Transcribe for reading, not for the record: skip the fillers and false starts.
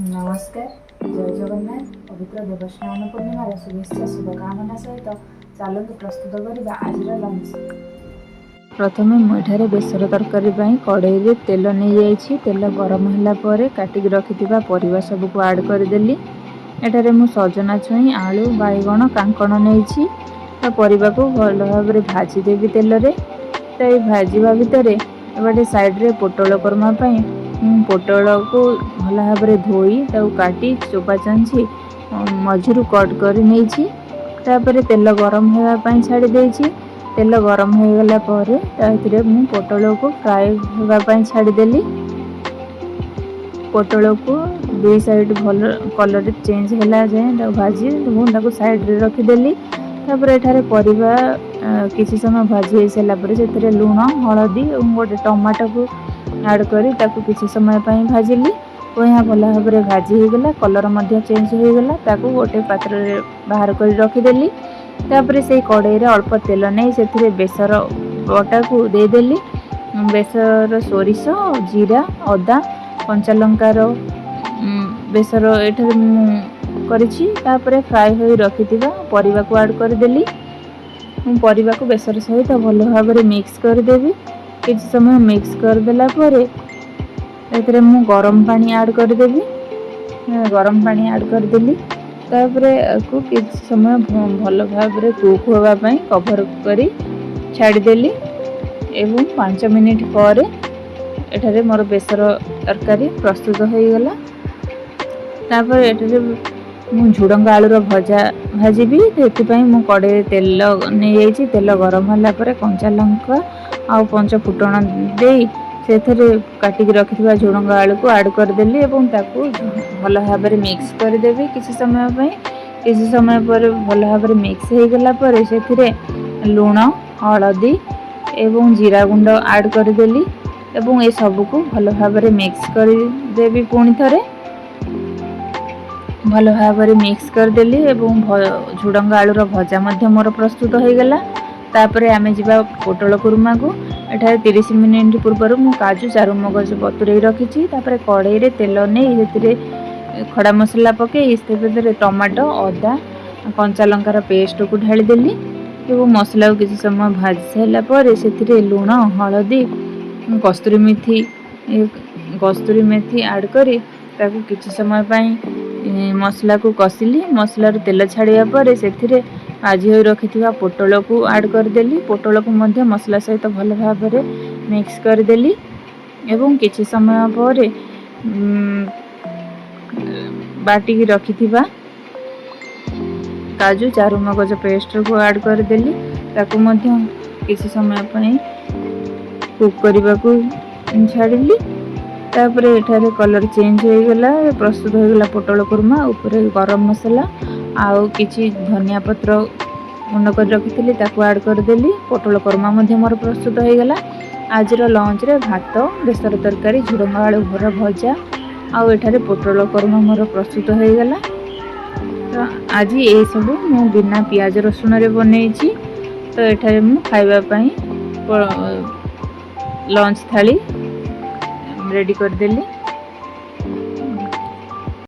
ନମସ୍କାର, ଜୟ ଜଗନ୍ନାଥ। ପବିତ୍ର ଦେବସ୍ନାନ ପୂର୍ଣ୍ଣିମାର ଶୁଭେଚ୍ଛା ଶୁଭକାମନା ସହିତ ଚାଲନ୍ତୁ ପ୍ରସ୍ତୁତ କରିବା ଆଜିର ଲଞ୍ଚ। ପ୍ରଥମେ ମୁଁ ଏଠାରେ ବେସର ତରକାରୀ ପାଇଁ କଡ଼େଇରେ ତେଲ ନେଇଯାଇଛି। ତେଲ ଗରମ ହେଲା ପରେ କାଟିକି ରଖିଥିବା ପରିବା ସବୁକୁ ଆଡ଼୍ କରିଦେଲି। ଏଠାରେ ମୁଁ ସଜନା ଛୁଇଁ, ଆଳୁ, ବାଇଗଣ, କାଙ୍କଣ ନେଇଛି। ତ ପରିବାକୁ ଭଲ ଭାବରେ ଭାଜିଦେବି ତେଲରେ। ତ ଏଇ ଭାଜିବା ଭିତରେ ଏପଟେ ସାଇଡ଼୍ରେ ପୋଟଳ କୋରମା ପାଇଁ ମୁଁ ପୋଟଳକୁ ଭଲ ଭାବରେ ଧୋଇ, ତାକୁ କାଟି, ଚୋପା ଚାଞ୍ଚି ମଝିରୁ କଟ୍ କରି ନେଇଛି। ତାପରେ ତେଲ ଗରମ ହେବା ପାଇଁ ଛାଡ଼ି ଦେଇଛି। ତେଲ ଗରମ ହୋଇଗଲା ପରେ ତା ଭିତରେ ମୁଁ ପୋଟଳକୁ ଫ୍ରାଏ ହେବା ପାଇଁ ଛାଡ଼ିଦେଲି। ପୋଟଳକୁ ଦୁଇ ସାଇଡ଼୍ ଭଲ କଲର୍ ଚେଞ୍ଜ ହେଲା ଯାଏଁ ତାକୁ ଭାଜି ମୁଁ ତାକୁ ସାଇଡ଼୍ରେ ରଖିଦେଲି। ତାପରେ ଏଠାରେ ପରିବା କିଛି ସମୟ ଭାଜି ହେଇସାରିଲା ପରେ ସେଥିରେ ଲୁଣ, ହଳଦୀ ଏବଂ ଗୋଟେ ଟମାଟୋକୁ ଆଡ଼୍ କରି ତାକୁ କିଛି ସମୟ ପାଇଁ ଭାଜିଲି ଓ ଏହା ଭଲ ଭାବରେ ଭାଜି ହେଇଗଲା, କଲର୍ ମଧ୍ୟ ଚେଞ୍ଜ ହୋଇଗଲା। ତାକୁ ଗୋଟେ ପାତ୍ରରେ ବାହାର କରି ରଖିଦେଲି। ତାପରେ ସେଇ କଡ଼େଇରେ ଅଳ୍ପ ତେଲ ନେଇ ସେଥିରେ ବେସର ବଟାକୁ ଦେଇଦେଲି। ବେସର ସୋରିଷ, ଜିରା, ଅଦା, କଞ୍ଚା ଲଙ୍କାର ବେସର ଏଠାରେ ମୁଁ କରିଛି। ତାପରେ ଫ୍ରାଏ ହୋଇ ରଖିଥିବା ପରିବାକୁ ଆଡ଼୍ କରିଦେଲି। ମୁଁ ପରିବାକୁ ବେସର ସହିତ ଭଲ ଭାବରେ ମିକ୍ସ କରିଦେବି। କିଛି ସମୟ ମିକ୍ସ କରିଦେଲା ପରେ ଏଥିରେ ମୁଁ ଗରମ ପାଣି ଆଡ଼୍ କରିଦେବି। ଗରମ ପାଣି ଆଡ଼୍ କରିଦେଲି। ତାପରେ ଆକୁ କିଛି ସମୟ ଭଲ ଭାବରେ କୁକ୍ ହେବା ପାଇଁ କଭର୍ କରି ଛାଡ଼ିଦେଲି ଏବଂ 5 ମିନିଟ୍ ପରେ ଏଠାରେ ମୋର ବେସର ତରକାରୀ ପ୍ରସ୍ତୁତ ହୋଇଗଲା। ତାପରେ ଏଠାରେ ମୁଁ ଝୁଡ଼ଙ୍ଗ ଆଳୁର ଭଜା ଭାଜିବି। ସେଥିପାଇଁ ମୁଁ କଡ଼େଇରେ ତେଲ ନେଇଯାଇଛି। ତେଲ ଗରମ ହେଲା ପରେ କଞ୍ଚା ଲଙ୍କା ଆଉ ପଞ୍ଚ ଫୁଟଣ ଦେଇ ସେଥିରେ କାଟିକି ରଖିଥିବା ଝୁଡ଼ଙ୍ଗ ଆଳୁକୁ ଆଡ଼୍ କରିଦେଲି ଏବଂ ତାକୁ ଭଲ ଭାବରେ ମିକ୍ସ କରିଦେବି କିଛି ସମୟ ପାଇଁ। କିଛି ସମୟ ପରେ ଭଲ ଭାବରେ ମିକ୍ସ ହେଇଗଲା ପରେ ସେଥିରେ ଲୁଣ, ହଳଦୀ ଏବଂ ଜିରା ଗୁଣ୍ଡ ଆଡ଼୍ କରିଦେଲି ଏବଂ ଏସବୁକୁ ଭଲ ଭାବରେ ମିକ୍ସ କରିଦେବି। ପୁଣି ଥରେ ଭଲ ଭାବରେ ମିକ୍ସ କରିଦେଲି ଏବଂ ଝୁଡ଼ଙ୍ଗ ଆଳୁର ଭଜା ମଧ୍ୟ ମୋର ପ୍ରସ୍ତୁତ ହୋଇଗଲା। ତାପରେ ଆମେ ଯିବା ପୋଟଳ କୁରୁମାକୁ। ଏଠାରେ 30 ମିନିଟ୍ ପୂର୍ବରୁ ମୁଁ କାଜୁ, ଚାରୁମଗଜ ବତୁରେଇ ରଖିଛି। ତାପରେ କଡ଼େଇରେ ତେଲ ନେଇ ସେଥିରେ ଖଡ଼ା ମସଲା ପକାଇ ସେଥିରେ ଟମାଟୋ, ଅଦା, କଞ୍ଚା ଲଙ୍କାର ପେଷ୍ଟକୁ ଢାଳିଦେଲି ଏବଂ ମସଲାକୁ କିଛି ସମୟ ଭାଜି ସାରିଲା ପରେ ସେଥିରେ ଲୁଣ, ହଳଦୀ, କସ୍ତୁରୀ ମେଥି ଆଡ଼୍ କରି ତାକୁ କିଛି ସମୟ ପାଇଁ ମସଲାକୁ କଷିଲି। ମସଲାରୁ ତେଲ ଛାଡ଼ିବା ପରେ ସେଥିରେ ଭାଜି ହୋଇ ରଖିଥିବା ପୋଟଳକୁ ଆଡ଼୍ କରିଦେଲି। ପୋଟଳକୁ ମଧ୍ୟ ମସଲା ସହିତ ଭଲ ଭାବରେ ମିକ୍ସ କରିଦେଲି ଏବଂ କିଛି ସମୟ ପରେ ବାଟିକି ରଖିଥିବା କାଜୁ, ଚାରୁମଗଜ ପେଷ୍ଟକୁ ଆଡ଼୍ କରିଦେଲି। ତାକୁ ମଧ୍ୟ କିଛି ସମୟ ପାଇଁ କୁକ୍ କରିବାକୁ ଛାଡ଼ିଲି। ତାପରେ ଏଠାରେ କଲର୍ ଚେଞ୍ଜ ହୋଇଗଲା, ପ୍ରସ୍ତୁତ ହୋଇଗଲା ପୋଟଳ କୁର୍ମା। ଉପରେ ଗରମ ମସଲା ଆଉ କିଛି ଧନିଆ ପତ୍ର ଗୁଣ୍ଡ କରି ରଖିଥିଲି, ତାକୁ ଆଡ଼୍ କରିଦେଲି। ପୋଟଳ କୁର୍ମା ମଧ୍ୟ ମୋର ପ୍ରସ୍ତୁତ ହୋଇଗଲା। ଆଜିର ଲଞ୍ଚରେ ଭାତ, ବେସର ତରକାରୀ, ଝୁଡ଼ଙ୍ଗ ଆଳୁ ଭର ଭଜା ଆଉ ଏଠାରେ ପୋଟଳ କୁର୍ମା ମୋର ପ୍ରସ୍ତୁତ ହୋଇଗଲା। ତ ଆଜି ଏସବୁ ମୁଁ ବିନା ପିଆଜ ରସୁଣରେ ବନେଇଛି। ତ ଏଠାରେ ମୁଁ ଖାଇବା ପାଇଁ ଲଞ୍ଚ ଥାଳି ରେଡ଼ି କରିଦେଲି।